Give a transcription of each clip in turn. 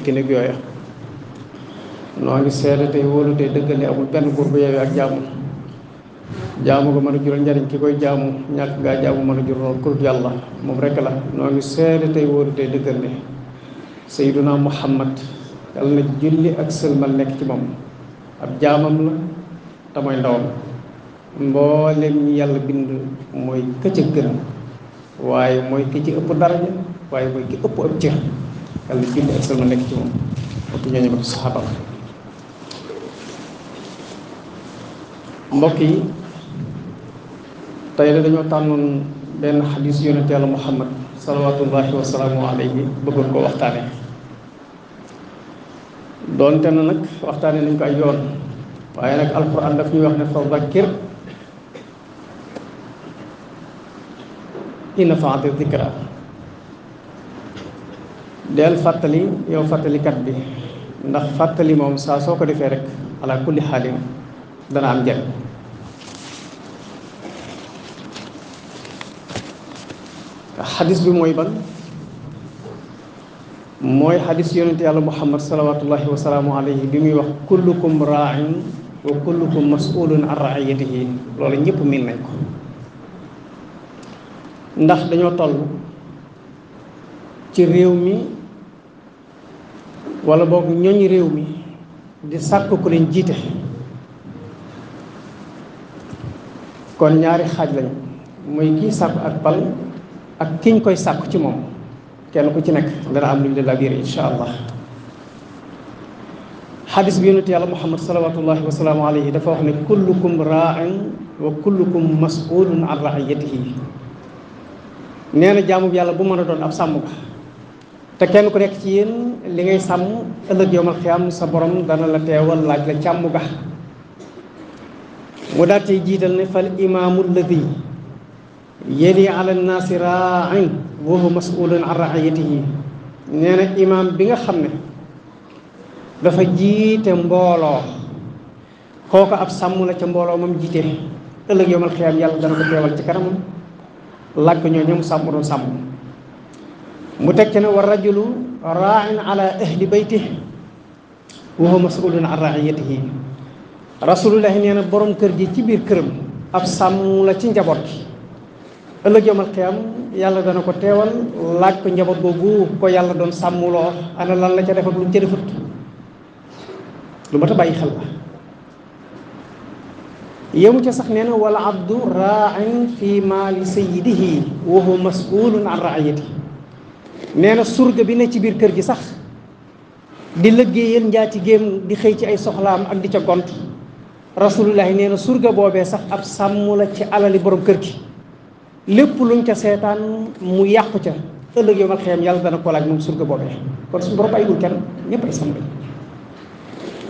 ki nag yooya noo ngi seede tey wóolu tey dëggal ne amul benn buur bu yeewee ak jaamu jaamu ko mën a jural njariñ ki koy jaamu ñàkk gaa jaamu mën a jural lool kurut yàlla moom rekk la noo ngi seede tey wóolu tey dëggal ne sayyiduna muhammad yàlla na julli ak sëlmal nekk ci moom ab jaamam la te mooy ndawam mboolem ñi yàlla bind mooy këcc gën waaye mooy ki ci ëpp daraja waaye mooy ki ëpp ab cër yàlla julli ak sëlmal nekk ci moom ëpp ñooñu ba saxaaba mbokk yi tey la dañoo tànnoon benn xadis yonent yàlla muhammad salawatullahi wa salaamu alayhi bëggoon ko waxtaane doonte na nag waxtaane nañ ko ay yoon waaye nag alquran daf ñuy wax ne fa zakkir in nafaati dikra del fàttali yow fàttalikat bi ndax fàttali moom saa soo ko defee rek ala kulli xaalin dana am njariñ xadis bi mooy ban mooy xadis yonente yàlla muhammad salawatullahi wa salaamu alayhi bi muy wax kullukum raain wa kullukum mas'ulun an raiyatihi loolu ñëpp miin nañ ko ndax dañoo toll ci réew mi wala boog ñooñ réew mi di sàkk ku leen jiite kon ñaari xaaj lañ mooy kii sàkk ak pal ak kiñ koy sàkk ci moom kenn ku ci nekk dana am lu ñu la biir insha allah xadis bi yonent yàlla muhammad salawatullahi wa salaamu alayhi dafa wax ne kullukum raain wa kullukum mas'ulun an raiyatihi nee na jaamu yàlla bu mën a doon ab sàmm ga te kenn ku nekk ci yéen li ngay sàmm ëllëg yowmal xiyaam sa borom dana la teewal laaj la càmm ga mu daal tey jiital ne fal imaamu alladi yeli ala nnaasi raain wa huwa mas'ulun an raiyatihi nee na imaam bi nga xam ne dafa jiite mbooloo kooku ab sàmm la ca mbooloo moom jiite ëllëg yowmal xiyaam yàlla dana ko teewal ci kanamam laaj ko ñoo ñoom sàmm doon sàmm mu teg ci ne wa rajulu raain ala ahli baytihi wa huwa mas'ulun an raiyatihi rasulullahi nee na borom kër gi ci biir këram ab sàmm la ci njaboot gi ëllëg yawmal qiyaam yàlla dana ko teewal laaj ko njaboot boobu ko yàlla doon sàmmuloo ana lan la ca def ak lu mu ca defut lu mat a bàyyi xel la yemu ca sax nee na wala abdu raain fi maali sayyidihi wa huwa mas'ulun an raiyatihi nee na surga bi ne ci biir kër gi sax di liggéeyal njaati géem di xëy ci ay soxlaam ak di ca gont rasulullahi nee na surga boobee sax ab sàmm la ci alali borom kër gi lépp luñ ca seetaan mu yàqu ca ëllëg yawmal xiyaam yàlla dana ko laaj moom surga boobee kon suñu borom bàyyiwul kenn ñëpp ay sàmm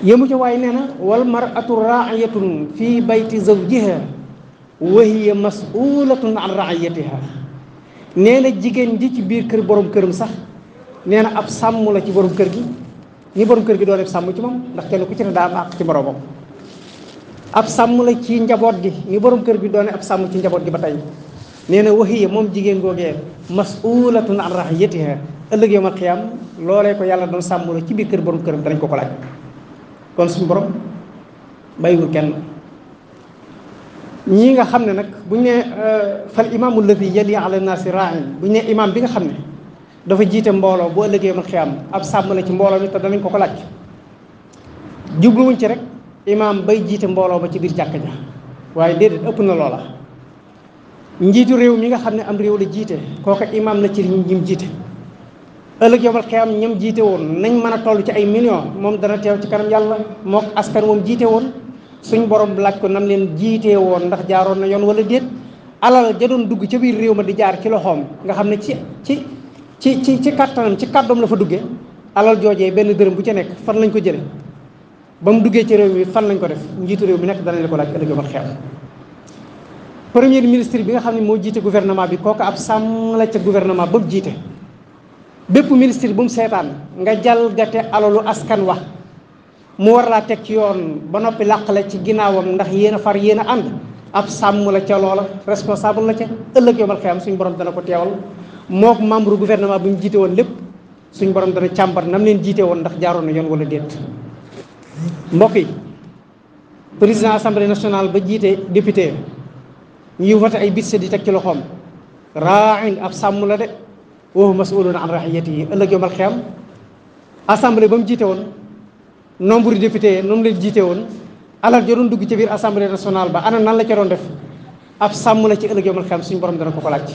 yëmu ca waaye nee na wal mar'atu raa'iyatun fi bayti zawjiha wa hiya mas'ulatun an ra'iyatiha nee na jigéen ji ci biir kër borom këram sax nee na ab sàmm la ci borom kër gi ni borom kër gi doon def sàmm ci moom ndax kenn ku ci ne daa am àq ci boromam ab sàmm la ci njaboot gi ni borom kër gi doone ab sàmm ci njaboot gi ba tey nee na waxiya moom jigéen googee mas'ulatun an ra'iyatiha ëllëg yawmal qiyaam loolee ko yàlla doon sàmm la ci biir kër borom këram danañ ko ko laaj kon suñu borom bàyyiwul kenn ñii nga xam ne nag buñ ne fal imaamu alladi yali ala naasi ra'in buñ ne imaam bi nga xam ne dafa jiite mbooloo bu ëllëgee yawmal qiyaam ab sàmm la ci mbooloo mi te danañ ko ko laaj jubluwuñ ci rek imaam bay jiite mbooloo ba ci biir jàkka ja waaye déedéet ëpp na loola njiitu réew mi nga xam ne am réew la jiite kooka imaam la ci ñim jiite ëllëg yawmal qiyaam ñam jiite woon nañ mën a toll ci ay millions moom dana teew ci kanam yàlla mook askan moom jiite woon suñ borom laaj ko nam leen jiitee woon ndax jaaroon na yoon wala déet alal ja doon dugg ca biir réew ma di jaar ci loxoom nga xam ne ci kattanam ci kàddoom la fa duggee alal joojee benn dërëm bu ca nekk fan lañ ko jële ba mu duggee ci réew mi fan lañ ko def njiitu réew mi nekk dana leen ko laaj ëllëg yawmal qiyaam premier ministre bi nga xam ne moo jiite gouvernement bi kooku ab sàmm la ca gouvernement ba mu jiite bépp ministre bu mu seetaan nga jalgate alalu askan wa mu war laa teg ci yoon ba noppi làq la ci ginnaawam ndax yéen a far yéen a ànd ab sàmm la ca loola responsable la ca ëllëg yawmal qiyaam suñu borom dana ko teewal mook membre gouvernement bu ñu jiite woon lépp suñ borom dana càmbar nam leen jiite woon ndax jaaroon na yoon wala déet. mbokk yi président assemblée nationale ba jiite député ñuy voté ay budget di teg ci loxoom raain ab sàmm la de wa huwa mas'ulun an rahiyatihi ëllëg yomal xiyam assemblée ba mu jiite woon nombre de député noonu leen jiite woon alal ja doon dugg ci biir assemblée nationale ba ana nan la ca doon def ab sàmm la ci ëllëg yomal xiyam suñu borom dana ko laaj.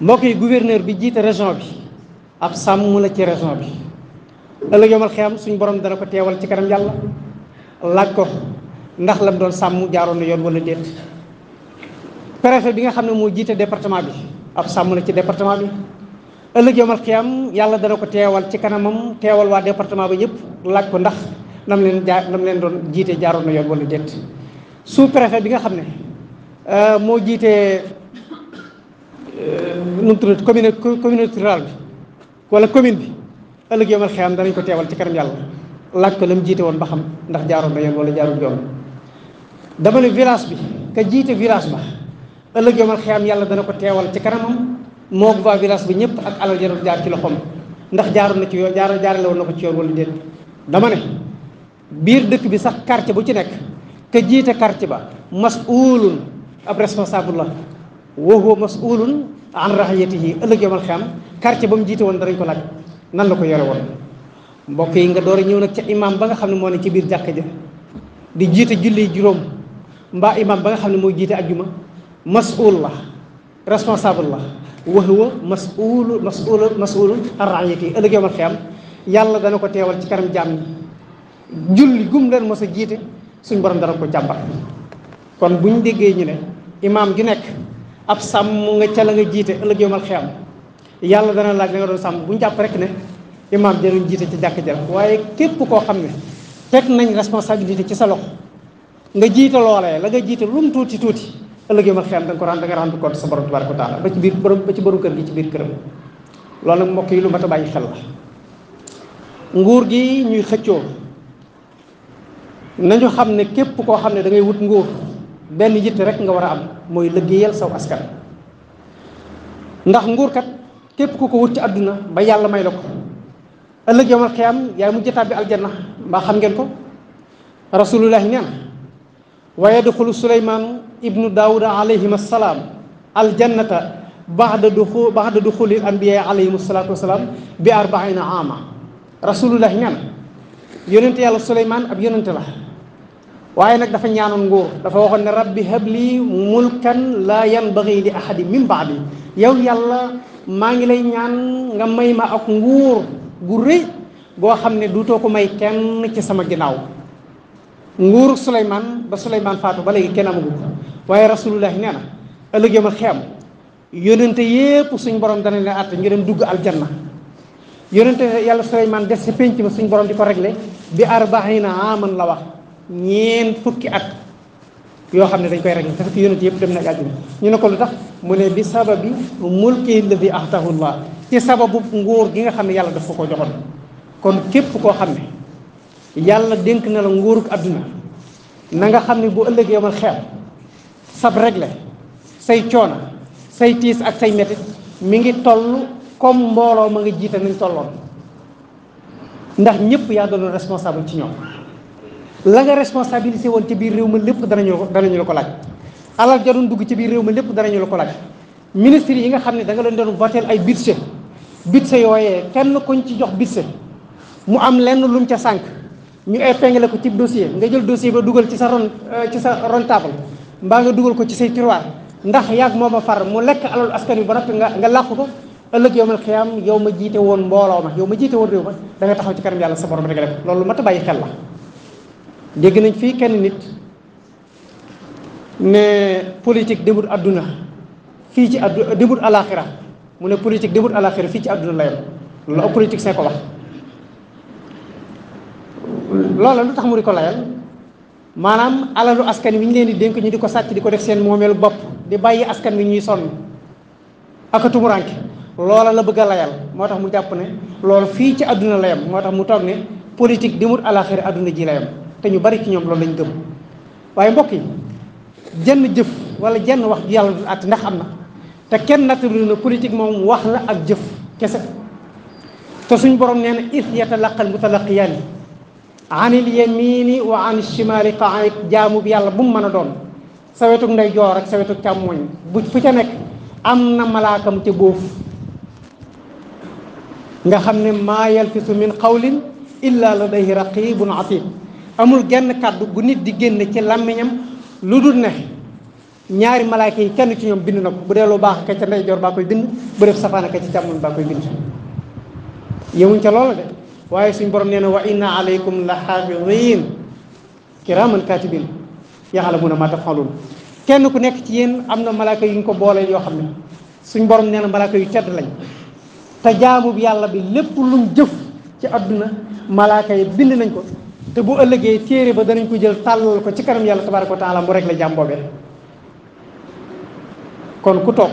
mbokk yi gouverneur bi jiite région bi ab sàmm la ci région bi ëllëg yomal xiyam suñu borom dana ko teewal ci kanam yàlla laaj ko ndax lam doon sàmm jaaroon na yoon wala déet. préfet bi nga xam ne moo jiite département bi ab sàmm la ci département bi ëllëg yomal xiyam yàlla dana ko teewal ci kanamam teewal waa département bi ñëpp laaj ko ndax nam leen doon jiite jaaroon na yoon wala déet. sous préfet bi nga xam ne moo jiite nu mu tudd communauté rurale bi wala commune bi ëllëg yomal xiyam danañ ko teewal ci kanam yàlla laaj ko la mu jiite woon ba xam ndax jaaroon na yoon wala jaarul yoon. dama ne village bi ka jiite village ba ëllëg yomal xiyam yàlla dana ko teewal ci kanamam moog waa village bi ñëpp ak alal ja doon jaar ci loxoom ndax jaaroon na ci yoon jaarale woon na ko ci yoon wala déet. dama ne biir dëkk bi sax quartier bu ci nekk ka jiite quartier ba mas'ulun ab responsable la wa huwa mas'ulun an rahiyatihi ëllëg yomal xiyam quartier ba mu jiite woon danañ ko laaj nan la ko yore woon. mbokk yi nga door a ñëw nag ca imam ba nga xam ne moo ne ci biir jàkka ja di jiite julli juróom mbaa imam ba nga xam ne mooy jiite ajjuma mas'ul la responsable la wa huwa mas'ulun an rahiyatihi ëllëg yomal xiyam yàlla dana ko teewal ci kanam jaam ñi julli gum leen mos a jiite suñ borom dana ko jàmbar. kon buñ déggee ñu ne imam ju nekk ab sàmm nga ca la nga jiite ëllëg yomal xiyam yàlla dana laaj la nga doon sàmm buñ jàpp rek ne imam jëluñ jiite ci jàkk jël waaye képp koo xam ne teg nañ responsabilité ci sa loxo nga jiite loolee la nga jiite lu mu tuuti tuuti ëllëg yomal xiyam da nga rendre compte sa borom tabaraka wa taala ba ci borom kër gi ci biir këram. loolu nag mbokk yi lu mat a bàyyi xel la. nguur gi ñuy xëccoo nañu xam ne képp koo xam ne da ngay wut nguur benn yitte rek nga war a am mooy liggéeyal saw askan. ndax nguur kat képp ku ko wut ci àdduna ba yàlla may la ko ëllëg yomal xiyam yaay mujj tàbbi aljanna mbaa xam ngeen ko. rasulullahi nee na wa yadxulu suleymaan ibnu daawuda alayhim assalaam aljannata baxda duxulil anbiyaa alayhim salaatu wasalaam bi 40 aama. rasulullahi nee na yonente yàlla suleymaan ab yonente la waaye nag dafa ñaanoon nguur dafa waxoon ne rabbi habli mulkan laa yanbaghi li ahadi min baadi yow yàlla maa ngi lay ñaan nga may ma ak nguur gu rëy goo xam ne duutoo ko may kenn ci sama ginnaaw. nguuru Souleymane ba Souleymane faatu ba léegi kenn amagu ko waaye rasulullahi nee na ëllëg yawmal xiyaam yonente yépp suñ borom dana leen àtte ñu dem dugg aljanna. yonente yàlla Souleymane des ci penc ma suñ borom di ko réglé bi 40 aaman la wax ñeent fukki at yoo xam ne dañ koy réglé te fekk yonente yëpp dem na àjjana. ñu ne ko lu tax mu ne bi sababi mulki alladi ahtahu llah ci sababu nguur gi nga xam ne yàlla daf ko joxoon. kon képp koo xam ne yàlla dénk na la nguuruk àdduna na nga xam ne bu ëllëgee yawmal xiyaam sab réglé say coono say tiis ak say métit mi ngi toll comme mbooloo ma nga jiite nañ tolloon ndax ñëpp yaa doon responsable ci ñoom. la nga responsabilisé woon ci biir réew ma lépp danañu la ko laaj. alal ja doon dugg ci biir réew ma lépp danañu la ko laaj. ministre yi nga xam ne da nga leen doon voter ay budget yooyee kenn kuñ ci jox budget mu am lenn lu mu ca sànq ñu épinglé ko ci dossier nga jël dossier ba dugal ci sa ron table mbaa nga dugal ko ci say tiroir ndax yàgg moom a far mu lekk alalu askan wi ba noppi nga làq ko. ëllëg yawmal xiyaam yow ma jiite woon mbooloo ma yow ma jiite woon réew ma da nga taxaw ci kanam yàlla sa borom rek ko loolu mat a bàyyi xel la. dégg nañ fii kenn nit ne politique demut àdduna fii ci àdduna demut alaxira mu ne politique demut alaxira fii ci àdduna la yem loolu ak politique see ko wax. loola lu tax mu di ko layal maanaam alalu askan wi ñu leen di dénk ñu di ko sàcc di ko def seen moomeelu bopp di bàyyi askan wi ñuy sonn ak tumuranke loola la bëgg a layal moo tax mu jàpp ne loolu fii ci àdduna la yem moo tax mu toog ne politique demut alaxira àdduna ji la yem te ñu bari ci ñoom loolu lañ gëm. waaye mbokk yi jenn jëf wala jenn wax ju yàlla du àtte ndax am na te kenn nattalu na politique moom wax la ak jëf kese te suñ borom nee na is yatalaqal mutalaqiyaani anil yamini wa an shimali qaid jaamu bi yàlla bu mu mën a doon sa wetuk ndeyjoor ak sa wetuk càmmoñ bu fu ca nekk am na malaakam ca boof nga xam ne maa yalfisu min qawlin illa ladayhi raqibun atid amul genn kàddu gu nit di génn ci làmmiñam lu dul ne ñaari malaaka yi kenn ci ñoom bind na ko bu dee lu baax ka ca ndeyjoor baa koy bind bu def safaana ka ci càmmoñ baa koy bind yemuñ ca loola de waaye suñ borom nee na wa inna alaykum la xaafidin kiraman katibin yaxlamuna ma tafalun kenn ku nekk ci yéen am na malaaka yu ñu ko boole yoo xam ne suñ borom nee na malaaka yu tedd lañ te jaamu bi yàlla bi lépp lum jëf ci àdduna malaaka yi bind nañ ko te bu ëllëgee téere ba danañ ko jël tàllal ko ci kanam yàlla tabaraka wa taala mu rek la jaam boobee kon ku toog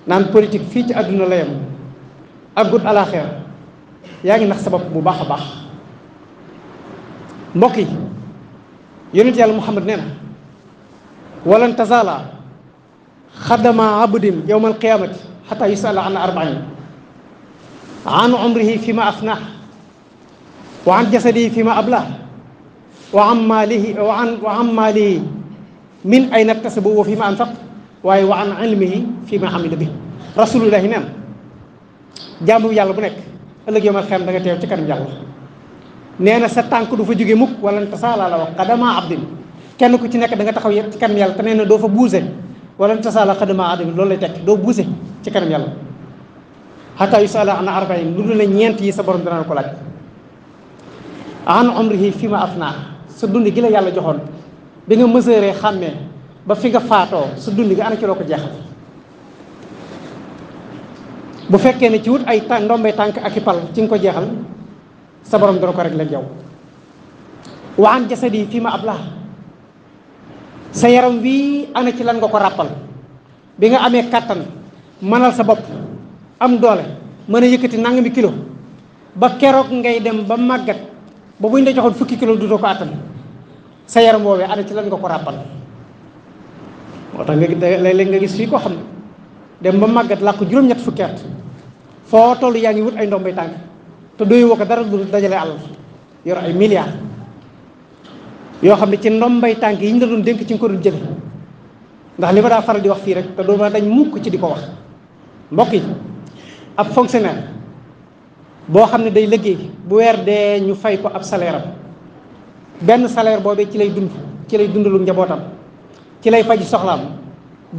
naan politique fii ci àdduna la yem ak gut alaxira yaa ngi nax sa bopp bu baax a baax mbokk yi yonent yàlla muhammad nee na walan tazala xadama abdin yowma alqiyamati xata yusala an arbain an umrihi fi ma afnah wa an jasadihi fi ma ablah wa an maalihi min ayna iktasabu wa fi ma anfaq waaye wa an ilmihi fi ma amila bi rasulullahi neen jaamu yàlla bu nekk ëllëg yomal xem da nga teew ci kanam yàlla nee na sa tànk du fa jóge mukk wala tasaala la wax xadama abdin kenn ku ci nekk da nga taxaw ci kanam yàlla te nee na doo fa buuse wala tasaala xadama abdin loolu lay tekk doo buuse ci kanam yàlla xataa yusala an arbain lu dul ne ñeent yi sa borom dana ko laaj an umrihi fi ma afna sa dund gi la yàlla joxoon bi nga mësëree xàmmee ba fi nga faatoo sa dund gi ana ci loo ko jeexal bu fekkee ne ci wut ay ndombay tànk ak i pal ci nga ko jeexal sa borom dana ko rek leen yow wa an jasadi fi ma ablah sa yaram wii ana ci lan nga ko ràppal bi nga amee kàttan mënal sa bopp am doole mën a yëkkati nangami kilo ba keroog ngay dem ba màggat ba buñ la joxoon fukki kilo dutoo ko àttan sa yaram woowee ana ci lan nga ko ràppal moo tax nga léeg-léeg nga gis fii koo xam ne dem ba màggat làkk juróom-ñett fukki at foo toll yaa ngi wut ay ndombay tànk te doyu woo ko dara du dajale àll yor ay milliards yoo xam ne ci ndombay tànk yi ñu la doon dénk ci nga ko doon jële ndax li ma daa faral di wax fii rek te doo ma dañ mukk ci di ko wax mbokk yi ab fonctionnaire boo xam ne day liggéey bu weer dee ñu fay ko ab salaire am benn salaire boobee ci lay dund ci lay dundalu njabootam ci lay faj soxlaam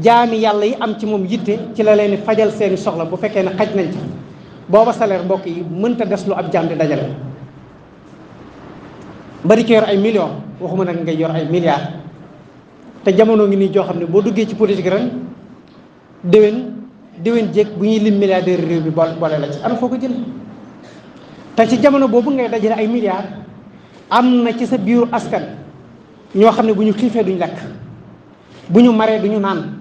jaami yàlla yi am ci moom yitte ci la leen fajal seeni soxla bu fekkee ne xaj nañ ci booba salaire mbokk yi mënta des lu ab jaam di dajale bari ko yor ay millions waxuma nag ngay yor ay milliards te jamono ngi nii joo xam ne boo duggee ci politique ren déwén jéeg bu ñuy lim milliardaire réew bi boole la ci ana foo ko jël te ci jamono boobu ngay dajale ay milliards am na ci sa biiru askan ñoo xam ne bu ñu xiifee duñ lekk bu ñu maree duñu naan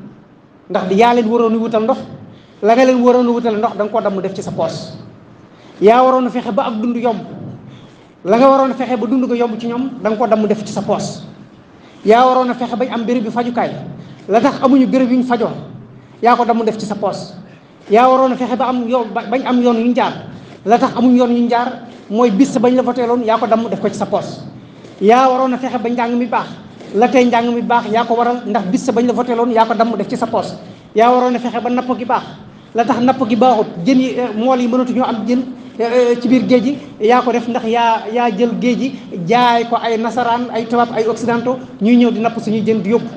ndax yaa leen waroon a wutal ndox la nga leen waroon a wutal ndox da nga koo damm def ci sa poos yaa waroon a fexe ba ak dund yomb la nga waroon a fexe ba dund ko yomb ci ñoom da nga koo damm def ci sa poos yaa waroon a fexe bañ am béréb bi fajukaay la tax amuñu béréb yu ñu fajoo yaa ko damm def ci sa poos yaa waroon a fexe ba am yoon bañ am yoon yu ñu jaar la tax amuñu yoon yu ñu jaar mooy bis bañ la voteeloon yaa ko damm def ko ci sa poos yaa waroon a fexe ba njàng mi baax la tey njàng mi baax yaa ko waral ndax bis bañ la voteeloon yaa ko damm def ci sa poos yaa waroon a fexe ba napp gi baax la tax napp gi baaxut jën yi mool yi mënatu ñoo am jën ci biir géej gi yaa ko def ndax yaa jël géej gi jaay ko ay nasaraan ay tubaab ay occidentaux ñuy ñëw di napp suñuy jën di yóbbu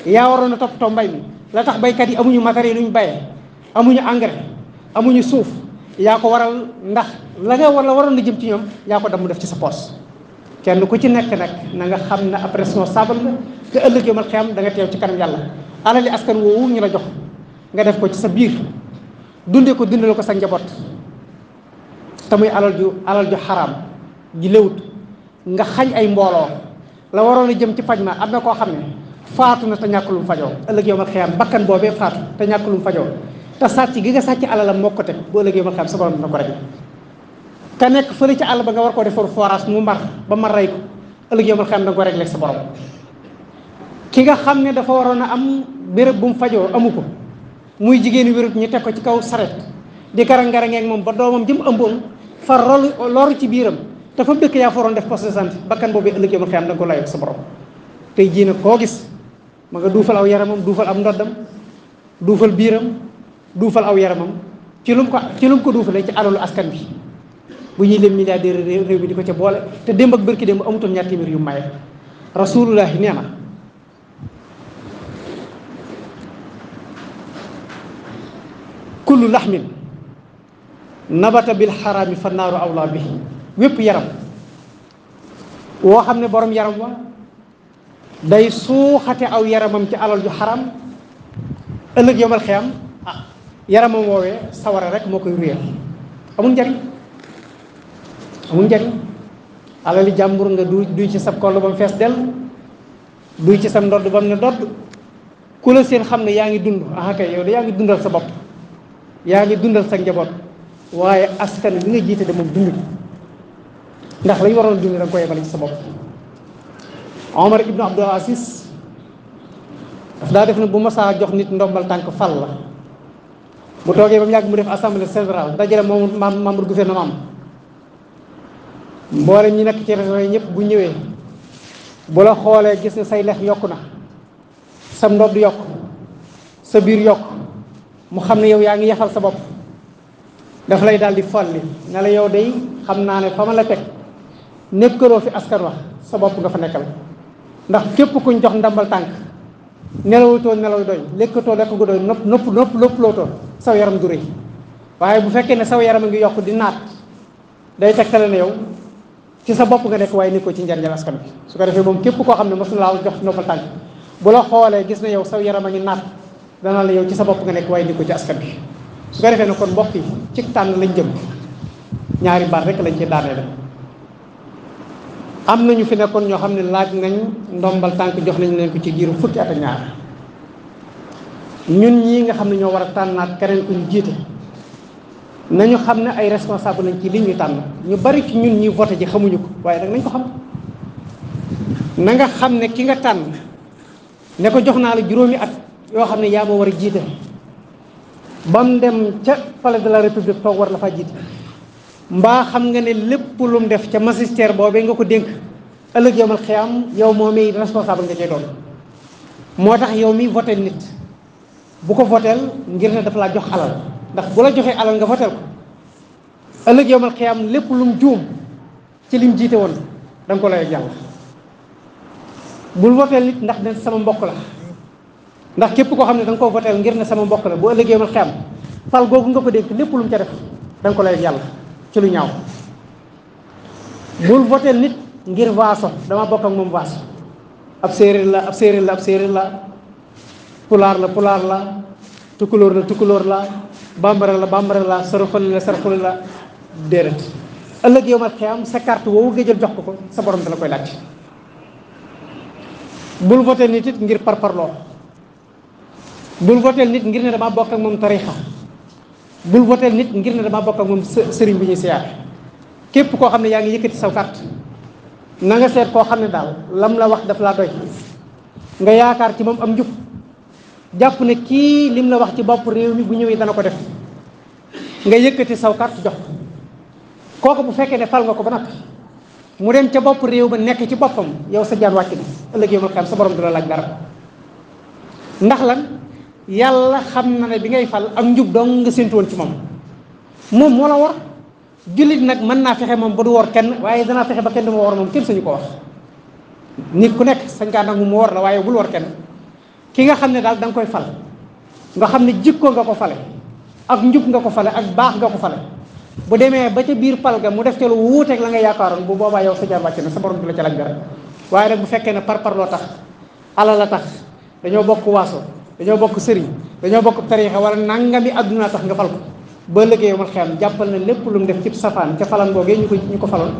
yaa waroon a toppatoo mbay mi la tax baykat yi amuñu matériel yu ñu bayee amuñu engrais amuñu suuf yaa ko waral ndax la waroon na jëm ci ñoom yaa ko damm def ci sa poos kenn ku ci nekk nag na nga xam ne ab responsable la te ëllëg yomal xiyam da nga teew ci kanam yàlla alali askan woowu ñu la jox nga def ko ci sa biir dundee ko dundale ko sa njaboot te muy alal ju xaraam ji léwut nga xañ ay mbooloo la waroon a jëm ci faj ma am na koo xam ne faatu na te ñàkk lu mu fajoo ëllëg yomal xiyam bakkan boobee faatu te ñàkk lu mu fajoo te sàcc gi nga sàcc alalam moo ko teg bu ëllëg yomal xiyam sa borom dina ko rek ka nekk fële ci àll ba nga war koo defoon forage mu mar ba mar rey ko ëllëg yomal xiyam da nga ko réglé sa borom ki nga xam ne dafa waroon a am béréb bu mu fajoo amu ko muy jigéenu wérut ñu teg ko ci kaw saret di karang-karangeeg moom ba doomam jëm ëmboon far loru ci biiram te fa dëkk yaa foroon def poste de santé bakkan boobu ëllëg yomal xiyam da nga ko layoo sa borom. tey jii nag koo gis ma nga duufal aw yaramam duufal am ndoddam duufal biiram duufal aw yaramam ci lu mu ko duufalee ci alalu askan bi bu ñuy leen milliardaire réew mi di ko ca boole te démb ak bërki démb amutoon ñaar téeméer yu maye. rasulullahi nee na kullu laxmin nabata bil xaraami fa naaru awlaa bi wépp yaram woo xam ne borom yaram wa day suuxate aw yaramam ci alal ju xaram ëllëg yomal xiyam yaramam woowee sawara rek moo koy ruyal amul njariñ alali jàmbur nga duy ci sab koll ba mu fees dell duy ci sam ndodd ba mu ne dodd ku la seen xam ne yaa ngi dund kay yow de yaa ngi dundal sa bopp yaa ngi dundal sa njaboot waaye askan bi nga jiite de moom dund ndax lañu waroon dund da nga ko yebale ci sa bopp. Omar ibnu Abdul Aziz daf daa def ne bu masaa jox nit ndombal tànk fal la bu toogee ba mu yàgg mu def assemblée générale dajale moom membre gouvernement mboolem ñi nekk ci région yi ñëpp bu ñëwee bu la xoolee gis ne say lex yokku na sa ndodd yokk sa biir yokk mu xam ne yow yaa ngi yaxal sa bopp daf lay daal di folli ne la yow day xam naa ne fa ma la teg nekkaloo fi askan wax sa bopp nga fa nekkal ndax képp kuñ jox ndambal tànk nelawutoo nelaw doy lekkatoo lekk gu doy nopp lootoo saw yaram du rëy waaye bu fekkee ne saw yaram a ngi yokk di naat day tegtale ne yow ci sa bopp nga nekk waaye nekkoo ci njariñal askan bi su ko defee moom képp koo xam ne mosu laa jox ndombal tànk bu la xoolee gis na yow saw yaram a ngi naat dana la yow ci sa bopp nga nekk waaye nekkoo ci askan bi su ko defee ne kon mbokk yi ci tànn lañ jëm ñaari baat rek lañ ci daanee am nañu fi nekkoon ñoo xam ne laaj nañ ndombal tànk jox nañ leen ko ci diiru fukki at ak ñaar ñun ñii nga xam ne ñoo war a tànnaat keneen ku ñu jiite nañu xam ne ay responsable lañ ci li ñu tànn ñu bari ci ñun ñuy voté ji xamuñu ko waaye nag nañ ko xam na nga xam ne ki nga tànn ne ko jox naa la juróomi at yoo xam ne yaa ma war a jiite ba mu dem ca palais de la république toog war la faa jiite mbaa xam nga ne lépp lu mu def ca magistère boobee nga ko dénk ëllëg yowmal xiyaam yow moo may responsable nga cay doon moo tax yow mi voté nit bu ko voteel ngir ne dafa laa jox alal ndax bu la joxee alal nga voteel ko ëllëg yowmal xiyaam lépp lu mu juum ci lim jiite woon da nga ko lay jàll bul voteel nit ndax ne sama mbokk la ndax képp koo xam ne da nga ko voteel ngir ne sama mbokk la bu ëllëg yowmal xiyaam fal googu nga ko dénk lépp lu mu ca def da nga ko lay jàll ci lu ñaaw bul voteel nit ngir waaso dama bokk ak moom waaso ab séeréer la pulaar la tukulóor la bambara la saraxole la déedéet ëllëg yow ma xiyam sa carte woowu nga jël jox ko sa borom da la koy laaj bul voteel nit it ngir parparloo bul voteel nit ngir ne dama bokk ak moom tarixa bul voteel nit ngir ne dama bokk ak moom sëriñ bi ñuy siyaar képp koo xam ne yaa ngi yëkkati saw carte na nga seet koo xam ne daal lam la wax daf laa doy nga yaakaar ci moom am njub jàpp ne kii lim la wax ci bopp réew mi bu ñëwee dana ko def nga yëkkati saw carte jox kooku bu fekkee ne fal nga ko ba nag mu dem ca bopp réew ba nekk ci boppam yow sa jaan wàcc na ëllëg yow ma xam sa borom du la laaj dara ndax lan yàlla xam na ne bi ngay fal ak njub dong nga séntu woon ci moom moo la war jullit nag mën naa fexe moom ba du wor kenn waaye danaa fexe ba kenn du ma wor moom kenn sañu ko wax nit ku nekk sañ kaa nangu mu wor la waaye bul wor kenn ki nga xam ne daal da nga koy fal nga xam ne jikko nga ko fale ak njub nga ko fale ak baax nga ko fale bu demee ba ca biir pal ga mu def ca lu wuuteeg la nga yaakaaroon bu boobaa yow sa jaar wàcc na sa borom du la ca laaj dara waaye nag bu fekkee ne parloo tax alal la tax dañoo bokk waaso dañoo bokk sëriñ dañoo bokk tariixa wala nangami àdduna tax nga fal ko ba liggéey yomal xiyam jàppal na lépp lu mu def ci safaan ca falan boogee ñu ko faloon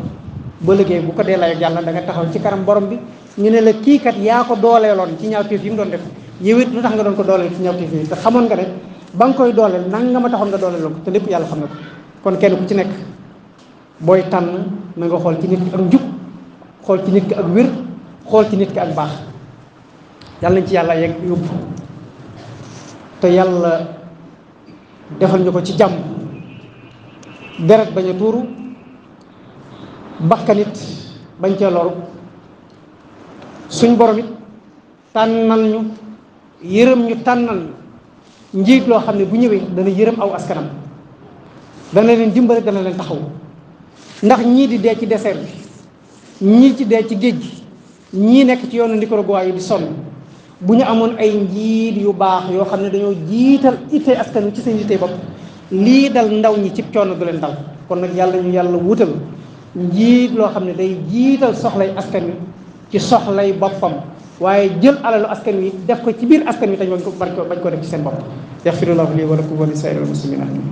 ba liggéey bu ko dee lay ak yàlla da nga taxaw ci kanam borom bi ñu ne la kii kat yaa ko dooleeloon ci ñaawteef yi mu doon def yow it lu tax nga doon ko dooleel ci ñaawteef yi te xamoon nga ne ba nga koy dooleel nanga ma taxoon nga dooleeloon ko te lépp yàlla xam na ko kon kenn ku ci nekk booy tànn na nga xool ci nit ki ak njub xool ci nit ki ak wér xool ci nit ki ak baax yàlla nañ ci yàlla yegg yóbbu te yàlla defal ñu ko ci jàmm deret bañ a tuuru bakkanit bañ cee loru suñ borom it tànnal ñu yërëm ñu tànnal ñu njiit loo xam ne bu ñëwee dana yërëm aw askanam dana leen dimbale dana leen taxaw ndax ñii di dee ci désert bi ñii ci dee ci géej gi ñii nekk ci yoonu Nicaragua yi di sonn bu ñu amoon ay njiit yu baax yoo xam ne dañoo jiital ittee askan wi ci seen ittee bopp lii dal ndaw ñi cib coono du leen dal kon nag yàlla ñu yàlla wutal njiit loo xam ne day jiital soxlay askan wi ci soxlay boppam waaye jël alalu askan wi def ko ci biir askan wi te bañ ko def ci seen bopp yaxfirullahu lii wa lakum wa li saa'iril muslimin amin